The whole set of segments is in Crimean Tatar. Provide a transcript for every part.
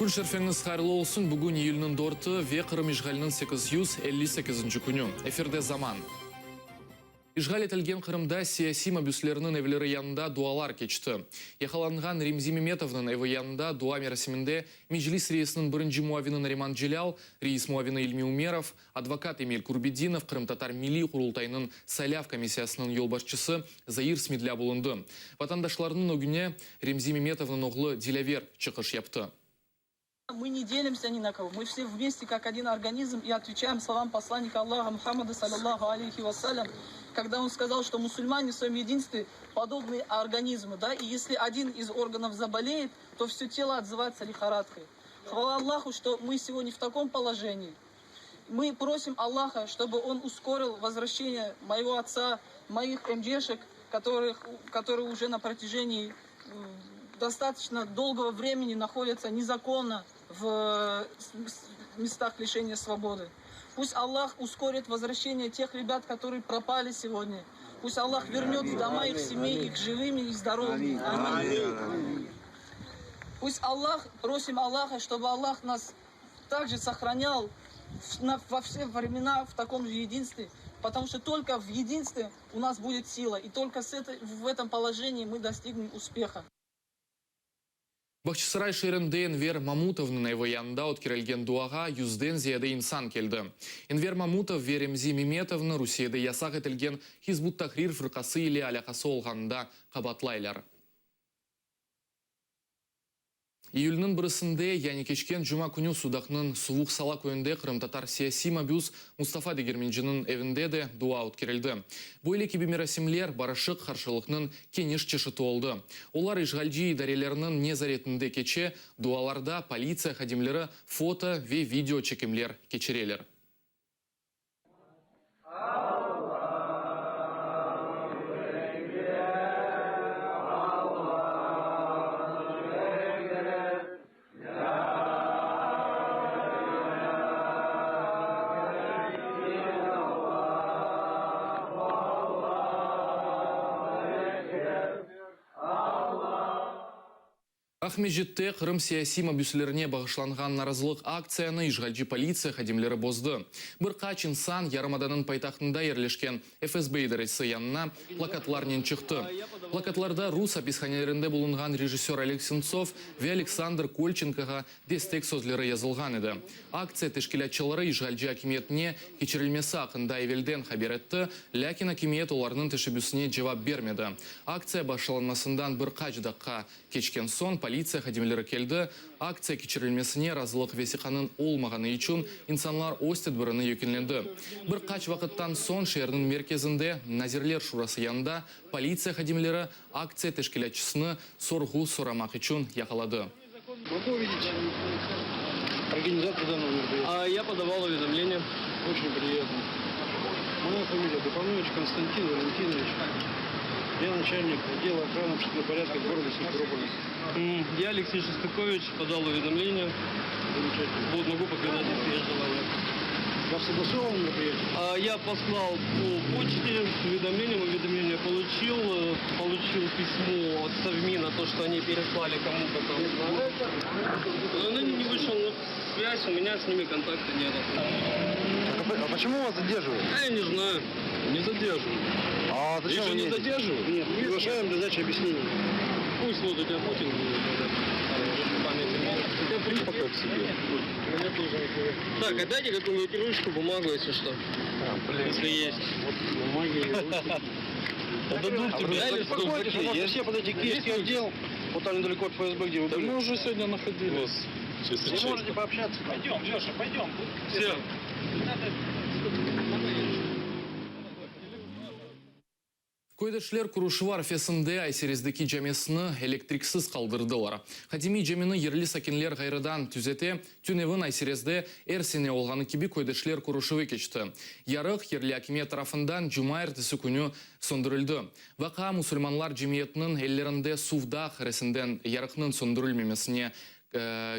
Kün şerfeñiz hayırlı olsun! Bugün iyülniñ dörtü ve Qırım işğaliniñ 858-nci künü. Efirde Zaman. İşğal etilgen Qırımda siyasiy mabüslerniñ evleri yanında dualar keçti. Yaqalanğan Remzi Memetovnıñ evi yanında dua merasiminde Meclis reisiniñ birinci muavini Nariman Celâl, reis muavini İlmi Umerov, advokat Emil Kurbedinov, Qırımtatar Milliy Qurultayınıñ saylav komissiyasınıñ yolbaşçısı Zair Smedlâ bulundı. Vatandaşlarnıñ ögüne Remzi Memetovnıñ oğlu Dilâver çıqış yaptı. Mı ne delimsâ ni na kogo, mı vse vmeste kak odin organizm i otveçaem slovam poslannika Allaha Muhammeda salâllahu aleyhi ve sellem, kogda on skazal, çto musulmane v svoem edinstve podobny organizmu, da, i esli odin iz organov zaboleet, to vsö telo otzyvaetsâ lihoradkoy. Hvala Allahu, çto mı segodnâ v takom polojenii. Mı prosim Allaha, çtoby on uskoril vozvraşçeniye moego otsa, moih emceşek, kotorıh, kotorıye uje na protyazhenii dostatoçno dolgogo vremeni nahodyatsâ nezakonno v mestah lişeniya svobodı. Pust Allah uskorit vozvraşçeniye teh rebât, kotorıye propali segodnâ. Pust Allah vernet v doma ih semey ih jivımi i zdorovımi. Amin. Pust Allah, prosim Allaha, çtoby Allah nas Takje sohranâl vo vse vremena v takom je edinstve, potomu çto tolko v edinstve u nas budet sila i tolko s etoy v etom polojenii mı dostignem uspeha. Bağçasaray şeerinde Enver Mamutovnıñ evi yanında ötkerilgen duağa yüzden ziyade insan keldi. Enver Mamutov ve Remzi Memetovnı Rusiyede yasaq etilgen Hizb ut-Tahrir fırqası ile alâqası olğanında qabaatlaylar. İyülniñ birisinde, yani keçken cuma künü Sudaqnıñ Suvuq Sala köyünde qırımtatar siyasiy mabüs Mustafa Degermenciniñ evinde de dua ötkerildi. Böyle kibi merasimler barışıq qarşılıqnıñ keniş çeşiti oldı. Olar işğalci idarelerniñ nezaretinde keçe, dualarda politsiya hadimleri foto ve video çekimler keçireler. Aqmescitte Qırım siyasiy mabüslerine bağışlanğan narazılıq aktsiyanı işğalci politsiya hadimleri bozdı. Bir qaç insan yarımadanıñ paytahtında yerleşken FSB idaresi yanına plakatlarnen çıqtı. Plakatlarda rus apishanelerinde bulunğan rejissör Oleg Sentsov ve Aleksandr Kolçenkoğa destek sözleri yazılğan edi. Aktsiya teşkilâtçıları işğalci akimiyetine keçirilmesi aqqında evelden haber etti, lâkin akimiyet olarnıñ teşebbüsine cevap bermedi. Aktsiya başlanmasından bir qaç daqqa keçken soñ politsiya hadimleri keldi, aktsiya keçirilmesine razılıq vesiqanıñ olmağanı içün insanlar öz tedbirini yekünledi. Bir qaç vaqıttan soñ şeerniñ merkezinde Nazirler Şurası yanında politsiya hadimleri aktsiya teşkilâtçısını sorğu soramaq içün yaqaladı. Mogu uvidet organizatора данного мероприятия? А я подавал уведомление. Очень приятно. Моя фамилия Духанович Константин Валентинович. Я начальник отдела охраны общественного порядка города Симферополя. Я Алексей Шостакович, подал уведомление. Замечательно. Вот могу показать, если есть желание. Вас согласовано мероприятие? А, я послал по почте с уведомлением, уведомление получил, э, получил письмо от Совмина, то, что они переслали кому-то там. Но не вышел на связь, у меня с ними контакта нет. А почему вас задерживают? А я не знаю, не задерживают. А зачем Их же вы не едете? задерживают? Нет, приглашаем для дачи объяснений. Пусть вот у тебя Путин будет, Я пока к себе. Так, а дайте какую-нибудь ручку, бумагу, если что. Если есть. Бумаги, ручки. Да дадут тебе. Дали, Успокойтесь, вы можете все подойти к Киевский отдел, вот там недалеко от ФСБ, где вы Да были. мы уже сегодня находились. Вы можете пообщаться. Пойдем, Леша, пойдем. Все. Köydeşler körüşüvi arfesinde Ayserezdeki camisini elektriksiz qaldırdılar. Qadimiy camini yerli sakinler ğayrıdan tüzete, tünevin Ayserezde er sene olğanı kibi köydeşler körüşüvi keçti. Yarıq yerli akimiyet tarafından cumaertesi künü söndürildi. Vaqia musulmanlar cemiyetiniñ ellerinde Suvdağ resinden yarıqnıñ söndürilmemesine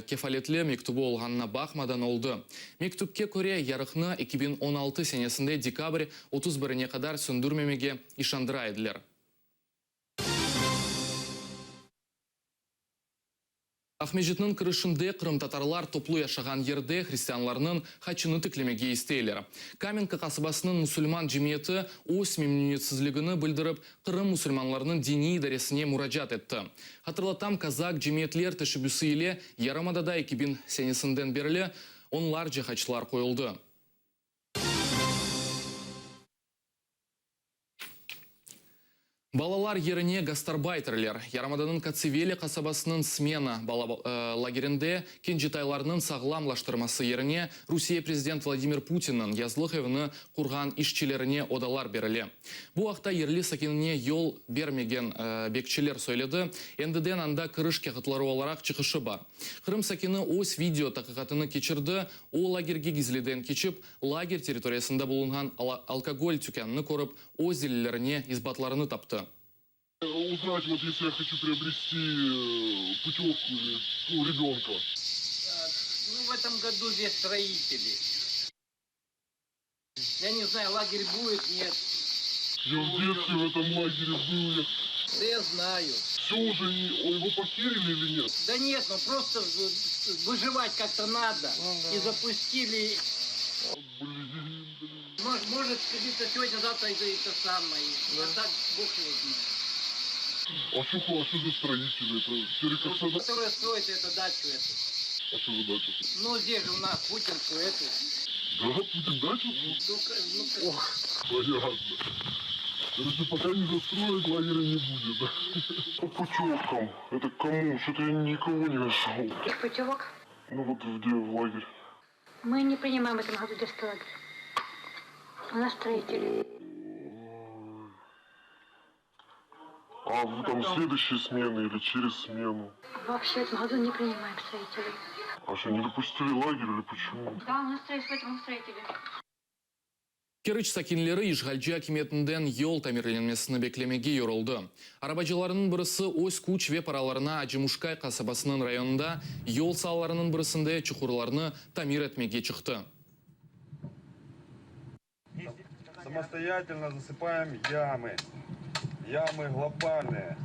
kefaletli mektübi olğanına baqmadan oldı. Mektüpke köre, yarıqnı 2016 senesinde dekabr 31-ine qadar söndürmemege işandıra ediler. Aqmescitniñ kirişinde qırımtatarlar toplu yaşağan yerde hristianlarnıñ haçını tiklemege isteyler. Kamenka qasabasınıñ musulman cemiyeti öz memnüniyetsizligini bildirip, Qırım musulmanlarınıñ diniy idaresine muracaat etti. Hatırlatam, kazak cemiyetler teşebbüsi ile yarımadada 2000 senesinden berli onlarca haçlar qoyuldı. Balalar yerine gastarbayterler. Yarımadanıñ Katsiveli qasabasınıñ Smena bala lagerinde kencetaylarnıñ sağlamlaştırması yerine Rusiye prezident Vladimir Putinniñ yazlıq evini qurğan işçilerine odalar berile. Bu aqta yerli sakinine yol bermegen bekçiler söyledi, endiden anda kiriş kâğıtları olaraq çıqışı bar. Qırım sakini öz video taqiqatını keçirdi, o lagerge gizliden keçip, Lager territoriyasında bulunğan alkogol tükânını körip, öz delillerine isbatlarını taptı. Uznать, вот если я хочу приобрести путевку или, ну, ребенка. Ну, в этом году здесь строители. Я не знаю, лагерь будет, нет. Я в детстве в этом лагере был. Я... Да я знаю. Все уже, его похерили или нет? Да нет, ну просто выживать как-то надо. Ну, да. И запустили. Блин, блин. Может, может где-то сегодня, завтра это, это самое. Да. А так Бог его знает. А что, а что за строители? Это Терекоксада? Которые строят эту дачу эту. А что за дачу? Ну, здесь же у нас путинскую эту. Да, Путин дачу? Ну, ну, Ох, понятно. Короче, пока не застроят, лагеря не будет, да? По путевкам. Это к кому? Что-то я никого не нашел. Каких путевок? Ну вот где в лагерь? Мы не принимаем в этом году детский лагерь. У нас строители. А вы там следующие смены или через смену? Вообще в этом году не принимаем строителей. А что, не допустили лагерь или почему? Да, у нас строители, в этом строители. Keriç sakinleri işğalci akimiyetinden yol tamirlenmesini beklemege yoruldı. Arabacılarnıñ birisi öz küç ve paralarına Acımuşkay qasabasınıñ rayonında yol saalarınıñ birisinde çuqurlarnı tamir etmege çıqtı. Самостоятельно засыпаем ямы. Ямы глобальные.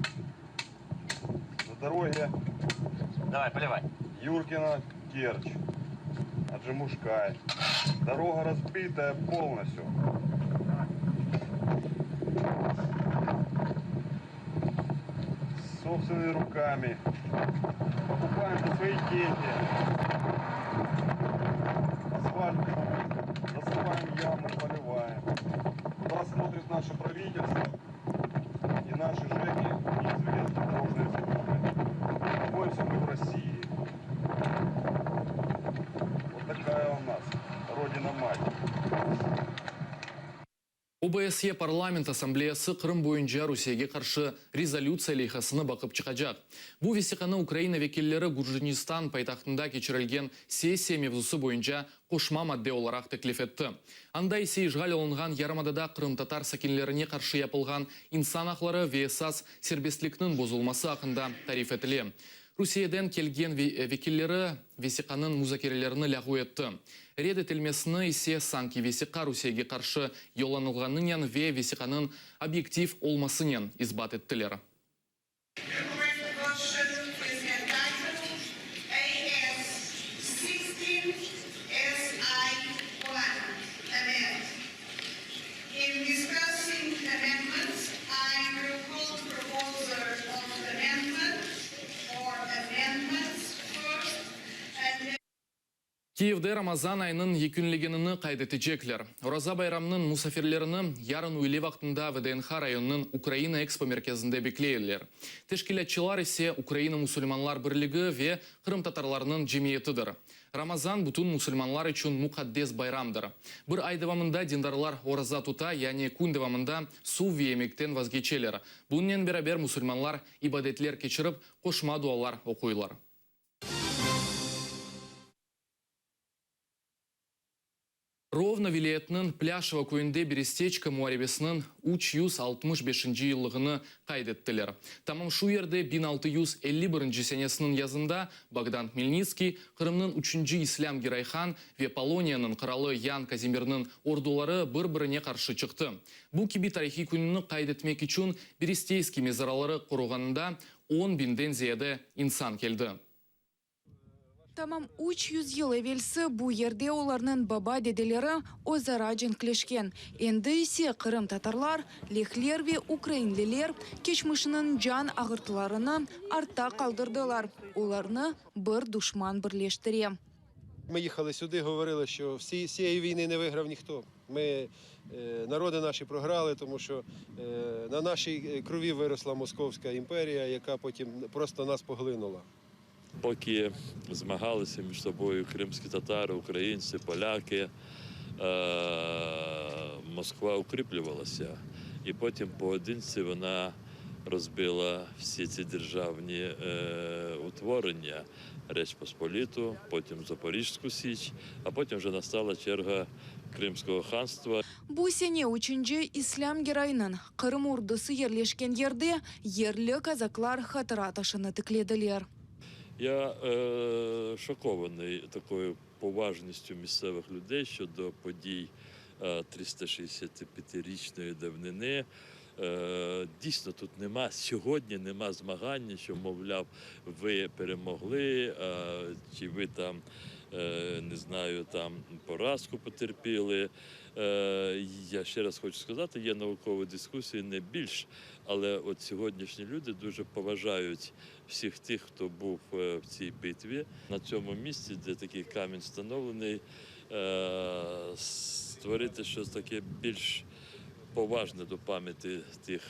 На дороге Давай, поливай. Юркина, Керчь, Аджимушкай. Дорога разбитая полностью. Собственными руками. Покупаем за свои деньги. Асфальт засыпаем яму, поливаем. Куда смотрит наше правительство и наши ЖЭКи, неизвестно, дорожные службы. Находимся мы в России. Вот такая у нас Родина-мать. OBSE Parlament Assambleyası Qırım boyunca Rusiyege qarşı rezolütsiya leyhasını baqıp çıqacaq. Bu vesiqanı Ukraina vekilleri Gürcistan paytahtında keçirilgen sessiya mevzusı boyunca qoşma madde olaraq teklif etti. Anda ise işğal olunğan yarımadada qırımtatar sakinlerine qarşı yapılğan insan aqları ve esas serbestlikniñ bozulması aqqında tarif etile. Rusiyeden kelgen vekilleri vesiqanıñ muzakerelerini lâğu etti. Red etilmesini ise sanki vesiqa Rusiyege qarşı yollanılğanınen ve vesiqanıñ obyektiv olmasınen isbat ettiler. Kiyevde Ramazan ayınıñ yekünlegenini qayd etecekler. Oraza bayramınıñ musafirlerini yarın üyle vaqtında VDNH rayonınıñ Ukraina Ekspo merkezinde bekleyler. Teşkilâtçılar ise Ukraina musulmanlar birligi ve qırımtatarlarnıñ cemiyetidir. Ramazan bütün musulmanlar içün muqaddes bayramdır. Bir ay devamında dindarlar oraza tuta, yani kün devamında suv ve yemekten vazgeçeler. Bunnen beraber musulmanlar ibadetler keçirip, qoşma dualar oquylar. Rovno vilâyetiniñ Plâşevo köyünde Beresteçko muarebesiniñ 365-nci yıllığını qayd ettiler. Tamam şu yerde 1651 senesiniñ yazında Bogdan Hmelnitskiy, Qırımnıñ üçünci İslâm Giray han ve Poloniyanıñ qıralı Yan Kazimirniñ orduları bir-birine qarşı çıqtı. Bu kibi tarihiy künni qayd etmek içün Beresteyskiy mezaraları qoruğanında on biñden ziyade insan keldi. Tamam 300 yıl evelsi bu yerde olarnıñ baba-dedeleri özara cenkleşken. Endi ise qırımtatarlar, lehler ve ukrainliler keçmişiniñ can ağırtılarını artta qaldırdılar, olarnı bir duşman birleştire. Ми їхали сюди, говорили, що всі цієї війни не виграв ніхто. Ми, народи наші програли, тому що на нашій крові виросла Московська імперія, яка потім просто нас поглинула. Поки змагалися між собою кримські татари, українці, поляки, Москва укріплювалася. І потім поодинці вона розбила всі ці державні утворення. Реч Посполіту, потім Запорізьку Січ, а потім вже настала черга Кримського ханства. Bu sene üçünci İslâm Geraynıñ Qırım ordusı yerleşken yerde yerli kazaklar hatıra taşını tiklediler. Я шокований такою поважністю місцевих людей щодо подій 365-річної давнини. Дійсно, тут нема, сьогодні нема змагання, що, мовляв, ви перемогли, чи ви там, не знаю, там поразку потерпіли. Я ще раз хочу сказати, є наукові дискусії не більш, але от сьогоднішні люди дуже поважають всіх тих, хто був в цій битві. На цьому місці, де такий камінь встановлений, створити щось таке більш поважне до пам'яті тих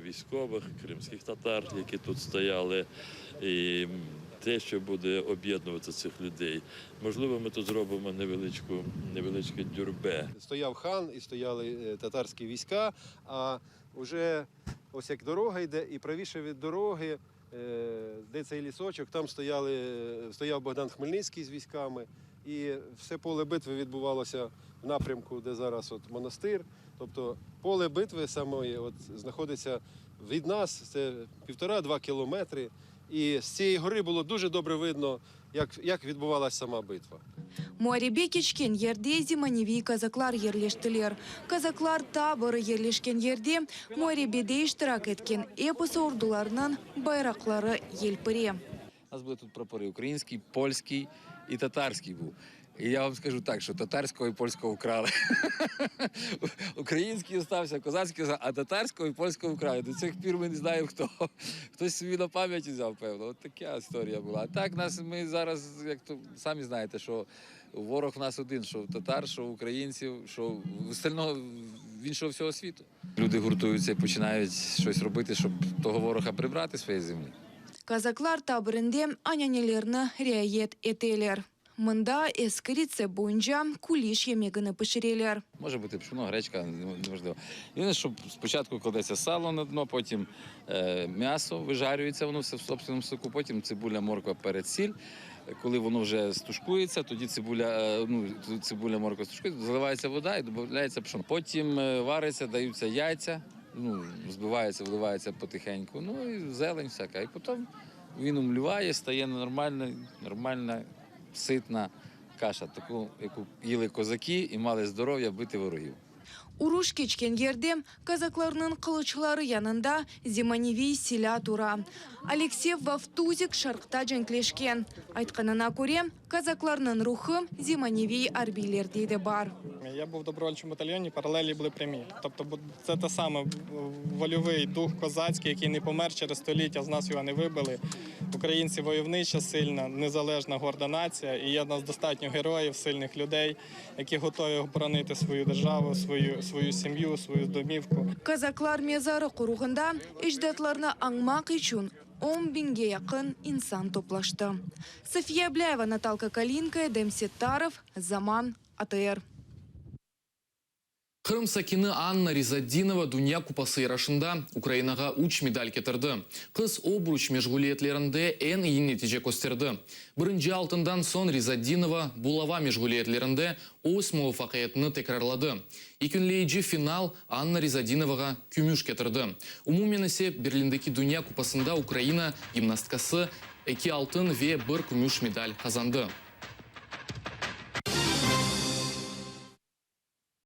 військових, кримських татар, які тут стояли, і те, що буде об'єднувати цих людей. Можливо, ми тут зробимо невеличке дюрбе. Стояв хан і стояли татарські війська, а вже ось як дорога йде, і правіше від дороги, де цей лісочок, там стояв Богдан Хмельницький з військами. І все поле битви відбувалося в напрямку, де зараз от монастир. Тобто поле битви самої от знаходиться від нас, це півтора-два кілометри. І з цієї гори було дуже добре видно, як відбувалася сама битва. Muarebe keçken yerde zemaneviy kazaklar yerleştiler. Kazaklar taborı yerleşken yerde muarebede iştirak etken episi ordularınıñ bayraqları yelpire. У нас були тут прапори український, польський і татарський був. І я вам скажу так, що татарського і польського вкрали. Український остався, козацький остався, а татарського і польського вкрали. До цих пір ми не знаємо, хто. Хтось собі на пам'ять взяв, певно. От така історія була. А так нас, ми зараз, як то самі знаєте, що ворог в нас один, що татар, що українців, що остального, іншого всього світу. Люди гуртуються і починають щось робити, щоб того ворога прибрати з своєї землі. Kazaklar taborında ananelerni riayet eteler. Mında eski retsept boyunca kuliş yemegini pişireler. Може бути пшоно, гречка, неважливо. Єдине, що спочатку кладеться сало на дно, потім м'ясо вижарюється, воно все в собственному соку, потім цибуля, морква, перець, сіль. Коли воно вже стушкується, тоді цибуля, морква стушкується, заливається вода і додається пшоно. Потім вариться, даються яйця, збивається, вливається потихеньку, і зелень всяка. І потім він умлюває, стає нормальна, ситна каша, таку, яку їли козаки і мали здоров'я бити ворогів. Uruş keçken yerde kazaklarnıñ qılıçları yanında zemaneviy silâ tura. Aleksey Vavtuzik şarqta cenkleşken. Aytqanına köre, kazaklarnıñ ruhı zemaneviy arbiylerde de bar. Я був в добровольчому батальйоні, паралелі були прямі. Тобто це те саме вольовий дух козацький, який не помер через століття, з нас його не вибили. Українці войовнича, сильна, незалежна, горда нація. І є в нас достатньо героїв, сильних людей, які готові боронити свою державу, свою сім'ю, свою домівку. Kazaklar mezarı qoruğında ecdatlarını añmaq içün on biñge yaqın insan toplaştı. Safiye Ablâyeva, Natalka Kalinka, Edem Settarov, Zaman, ATR. Qırım sakini Anna Rizatdinova Dünya Kupası yarışında Ukrainağa üç medal ketirdi. Qız obruç meşğuliyetlerinde eñ iyi netice kösterdi. Birinci altından soñ Rizatdinova bulava meşğuliyetlerinde öz muvafaqiyetini tekrarladı. Yekünleyici final Anna Rizatdinovağa kümüş ketirdi. Umumen ise Berlindeki Dünya Kupasında Ukraina gimnastkası eki altın ve bir kümüş medal qazandı.